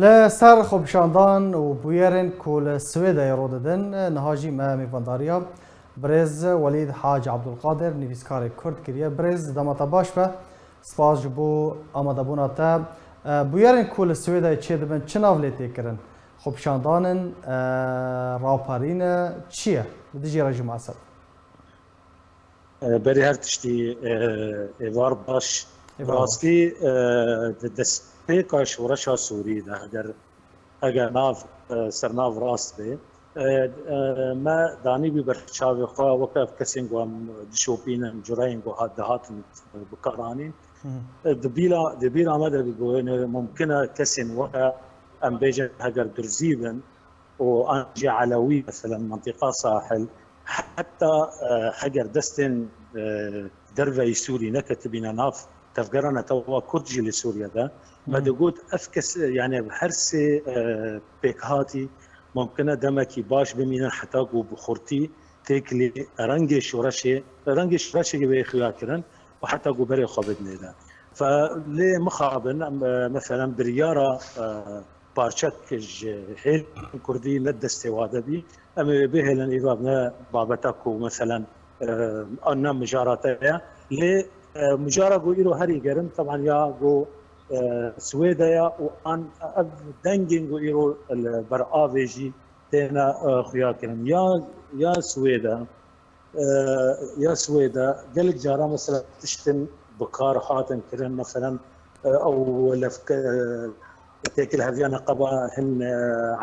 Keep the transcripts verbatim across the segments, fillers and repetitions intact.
Li ser xwepişandan û bûyerên ku li Swêdeyê rû didin, niha jî me mêvandariya birêz Welîd Hac Abdulkadir, nivîskarê Kurd kiriye. Birêz, dema te baş be, spas ji bo amadebûna te. E, bûyerên ku li Swêdeyê çêdibin, çi nav lê tê kirin? Xwepişandan in, e, raperî ne, çi ye li dijî rejîma Esed? E, berî her tiştî, e, êvar baş. Êvar baş. Rastî, e, di destpêka şoreşa Sûrî de, eger, eger nav, e, sernav rast bê, e, e, me danîbî ber çavê xwe weke ev kesên ku em dişopînin, cureyên ku hat, dihatin bikaranîn. Hı. E, di bîra, di bîra me de bû, yani, mumkin e kesên weke em bêjin heger durzî bin, û an jî Elewî, meselen, mentiqa sahil, heta, e, heger destên, e, derveyî Sûrî neketibîne nav tevgera netewa Kurd jî li Sûriye de, me Hı. digot, ev kes, yani her sê, e, pêkhatî mumkin e demekî baş bimînin heta ku bi xurtî têkilî rengê şoreşê, rengê şoreşê wê xuya kirin û heta ku berê xwe bidinê de. Fe lê mixabin, em, e, meselen, biryara, e, parçek ji hêlên Kurdî ne destê wa de bî. Em ê bihêlin îro ne babeta ku, meselen, e, an ne mijara te ye. Lê, e, mijara ku îro herî gerim, teban ya ku, e, Swêde ya û an ev dengên ku îro li ber avê jî têne, e, xuya kirin. Ya, ya Swêde, e, ya Swêde gelek cara, mesela, tiştin bi kar hatin kirin, mesela, e, ew lefke, e, têkilheviya neqeba hin, e,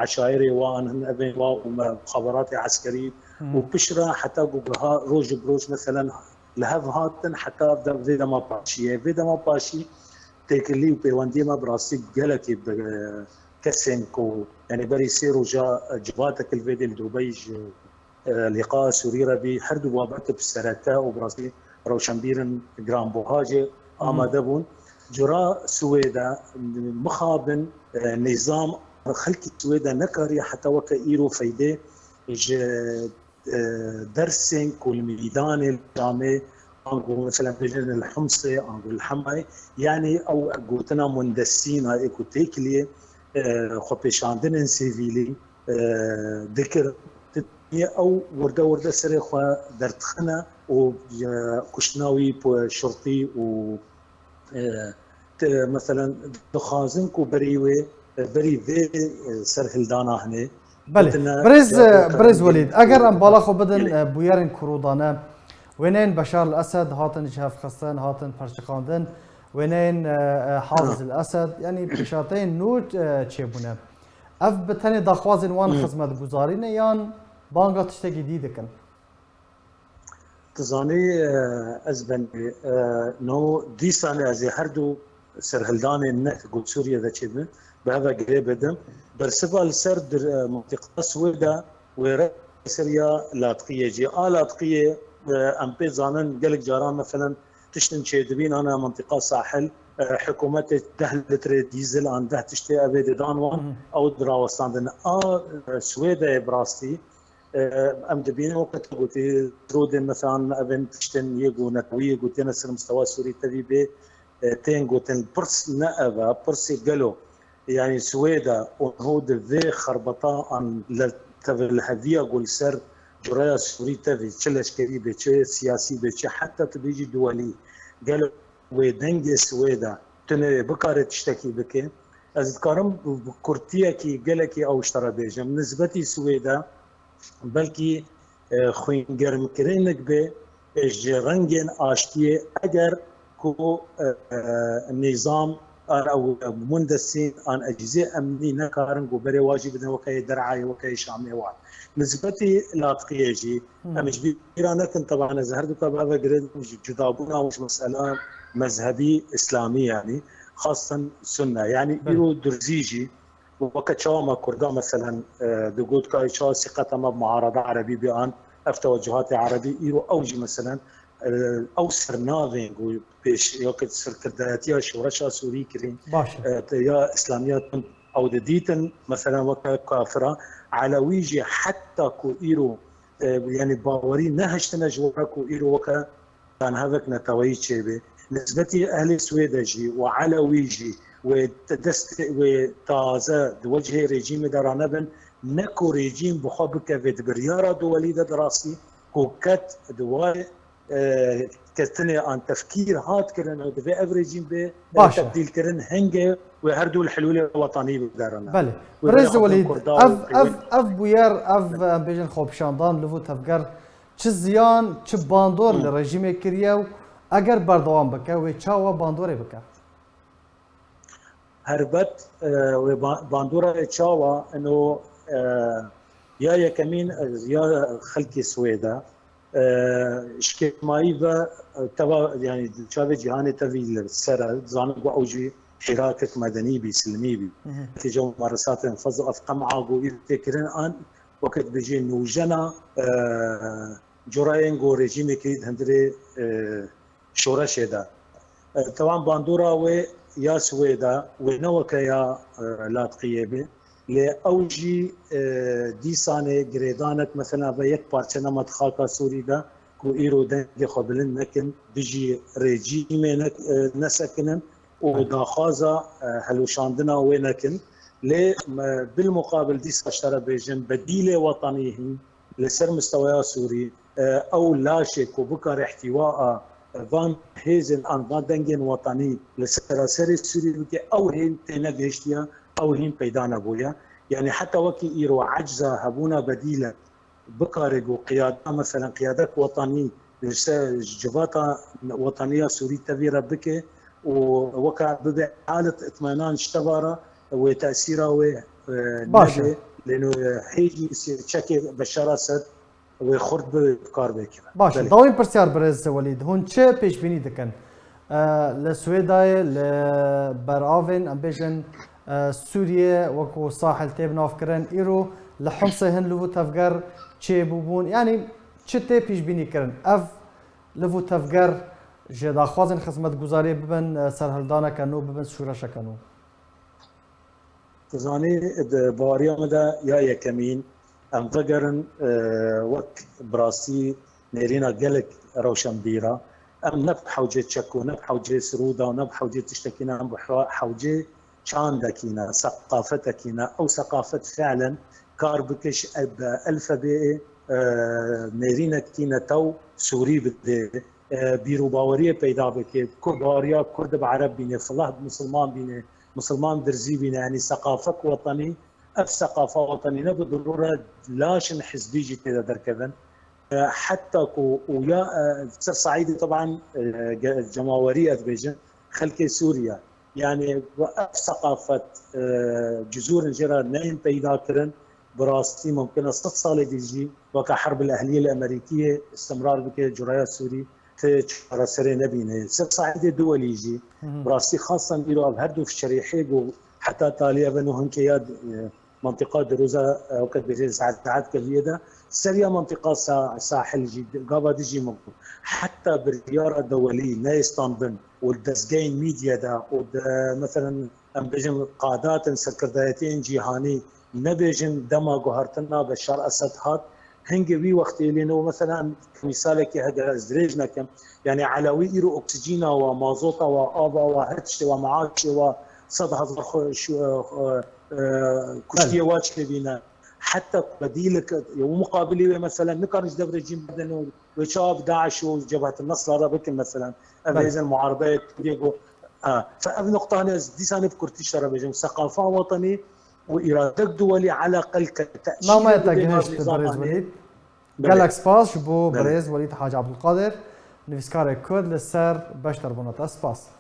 eşayirê wan, hin evên wa û me-, mixaberatê eskerî Hı. û piştre heta ku biha roj bi roj, mesela, li hev hatin heta de-, vê dema paşî ye. Vê dema paşî têkilî û pêwendiyê me bi rastî gelekî bi, e, kesên ku, yani, berî sê roja, e, civatek li vê dê li Dubey ji e, Lîqa Sûrî re bî, her du babet bi sereke û bi rastî rewşenbîrin giranbuha jî Hı. amade bûn. Cura Swêde mixabin, e, nîzam xelkî Swêde nekariye heta weke îro feydê ji, e, dersên ku li mîdanê li Şamê, ango, mesela, bêjin li Humsê, ango li Hemayê, yanî ew gotina mundesîna ê ku têkiliyê, e, xwepêşandinên sivîlî, e, dikir, ew wirde wirde serê xwe derdixine û, e, kuştina wî bi şurtî û, e, te-, meselen, dixwazin ku berî wê, berî vê, e, serhildana hinê Belê. Birêz, birêz Welîd, eger em bala xwe bidin, e, bûyerên ku rûdane, wêneyên Beşar el Esed hatin ji hev xistin, hatin perçiqandin, wêneyên, e, e, Hafiz el Esed, yanî pêşateyên nû, e, çêbûne. Ev bi tenê daxwazên wan Hmm. xizmetguzarî ne yan banga tiştekî dî dikin? Tu zanî, e, ez benî, e, no dîsanê ez ê her du serhildanên ne ku Sûriye de çêdibin, bi hev ve girê bidim. Bersiva li ser dir-, e, mintîqa Swêde wê re ser ya Latqiyê jî. A Latqiyê, e, em pê zanin gelek caran, meselen, tiştin çêdibîn ana mintîqa sahil, e, hikûmetê deh litrê dîzil an deh tiştê ev ê didan wan, Hı hı. ew dirawestandin. A, e, Swêdeyê bi rastî, e, em dibînin weke te gotî, rûdên, meselan, evên tiştên yê ku netewî yê ku têne ser mistewa Sûrî tevî bê, e, tên gotin. Pirs ne ev e, pirsê gelo, yanî Swêde û niho di vê xerbeta an li tevlheviya ku li ser cureya Sûrî tevî, çi leşkerî bê, çi siyasî bê, çi heta tu bêjî duwelî, gelo wê dengê Swêde tune bikare tiştekî bike? Ez dikarim bi kurtiyekî gelekî ew ji te re bêjim. Nisbetî Swêde, belkî, e, xwîngermkirinek be, e, ji rengên aştiyê, eger ku, e, e, nîzam an ew mundesîn an ecîzê emnî nekarin ku berê wa jî bidin weke yê Derayê, weke yê Şamê wan. Nisbetî Latqiyê jî, Hmm. em ji bîra nekin, teban ez her duka bi eve girêdim, ji cudabûna û ji mesela mezhebî îslamî, yanî xastan sunne. Yanî Belê. îro durzî jî, weke çawa me Kurda, meselen, e, digot ka çawa sîqeta me bi muharada erebî bê an, ev tewecuhatê erebî, îro ew jî, meselen, e, ew sernavên ku pêş, ya ki serkirdayetiya şoreşa Sûrî kirî, Baş e. e, te ya îslamiya tund ew didîtin, meselen, weke kafira, elewî jî heta ku îro, e, yanî bawerî nehiştine ji we ku îro weke danhevek neteweyî çêbê. Nisbetî ehlê Swêde jî û elewî jî wê te-, destê wê taze di wecihê rejîmê de ranebin, ne ku rejîm bi xwe bikeve di biryara duwelî de di rastî, ku ket di wê, e, ketinê an tefkîr hat kirin û divê ev rejîm bê, e, Baş e. tebdîl kirin, hingê wê her du li hilûlê wetanî biderine. Belê. Wê Birêz wê Welîd, Kurda ev, û ev, ev bûyer, ev, em bêjin xwepişandan, li vo tevger çi ziyan, çi bandor li Hı. rejîmê kiriye û eger berdewam bike, wê çawa bandorê bike? Herbet, e, wê ba-, bandora wê çawa, ino, e, ya yekemîn, e, ya xelkê Swêde, e, şikêmayî ve, e, teva, yani, çavê cîhanê tevî li ser e, zanin ku ew jî hîrakek medenî bî, silmî bî. Hı hı. Tê cem maresatên fez û ev qem'a ku îro tê kirin an, wekî dibêjê nûjena, e, curayên ku rejîmê kirî di hundirê, e, şoreşê de. E, tewan bandora wê ya Swêde, wê ne weke ya, e, Latqiyê be. Lê ew jî, e, dîsanê girêdanek, mesela ve yek parçe nema di xaka Sûrî de, ku îro dengê xwe bilind nekin, dijî rejîmê ne-, e, nesekinin û Belê. daxwaza, e, helûşandina wê nekin. Lê me, bilmuqabil dîsa ji te re bêjim, bedîlê wetanî hîn li ser misteweya Sûrî, e, ew laşê ku bikare îhtîwaa van hêzên an van dengên wetanî li seraserê Sûrî bike, ew hîn têne gihiştiye, ew hîn peyda nebûye. Yani heta wekî îro ecza hebûna bedîle bikare ku qiyada, meselen qiyadek wetanî li ser civata wetaniya Sûrî tevî re bike û weke bibe halet itmenan ji teva re wê tesîra wê, e, Baş e. nebe. Lê no, e, hêjî çekê Beşar Esed wê xurt bi kar bê kirin. Baş e. Belê. Dawîn pirsyar birêz Welîd. Hûn çi pêşbînî dikin? E, li Swêdayê, li beravên, em bêjin, e, Sûriyê, wekû Sahil tê binavkirin, îro li Himsê hin li vû tevger çêbûbûn. Yanî çi tê pêşbînî kirin? Ev li vû tevger ji daxwazên xizmetguzariyê bibin, e, serhildaneke nû, bibin şûreşeke nû? Tu zanî, di baweriya min de ya yekemîn, em vegerin, e, wek bi rastî nêrîna gelek rewşenbîra. Em ne bi hewcê çeko, ne bi hewcê sirûda, ne bi hewcê tiştekî ne, em bi hewa-, hewcê çandekî ne, seqafetekî ne. Ew seqafet fiilen kar bike ji el-, bi elfebeyê, e, nêrînekî netew Sûrî bide, e, bîr û baweriyê peyda bike. Ku baweriya Kurd bi Ereb bîne, filah bi Misilman bîne, Misilman Dirzî bîne, yanî seqafek wetenî, ev seqafa wetenî ne bi dirûre laşên hizbî jî tê de derkevin. E, heta ku û ya, e, ser saîdê teban, e, ge-, cemawerî ez dibêjim, xelkê Sûriye. Yanî ku ev seqafet, e, cizûrên jê re neyên peyda kirin, bi rastî mumkin e sed salê dî jî weke Herbil Ehliyê li Amerîkiyê istimrar bike, curaya Sûrî ti çareserê nebîne. Ser saîdê duwelî jî, Hı hı. bi rastî xasan îro ev her du şerîhê ku heta talî ev û hinkê ya, e, Mantiqa Dirûza, e, weke dibêje saet saet keviyê de, seriya mantiqa sa-, sahil jî, gava dijî min ku heta biryara dewelî neyê standin û dezgehên mîdya de û de, meselen, em bêjin qadatên serkirdayetiyên cîhanî, nebêjin dema guhertina Beşar Esed hat, hingê wî wextê lê no, meselen, mîsalekê heger ez dirêj nekim, yanî Elewî îro oksîjîna wa, mazota wa, ava wa, her tiştê wa, meaşê wa, sed hezar xwe, şu, e, e, kuştiye Belê. wa çêbîne. Heta ku bedîlek, ya û muqabilî wê, meselen, nikarin ji dev rejîm berdin û wê çawa bi DAIŞ û Cebhet Nesra re bikin, meselen. Ev Belê. hêzên muaredeyê Kurdê ku, ha, fe ev nuqta hene ez dîsa ne bi kurtî ji te re bêjim. Seqafa wetenî û îradek duwelî eleqel ke teşîr Namaya te bidê gihişt nav nîzama birêz hê. Welîd. Belê. Gelek spas ji bo Belê. birêz Welîd Hacî Abdulkadir, nivîskarê Kurd li ser beşdarbûna te. Spas.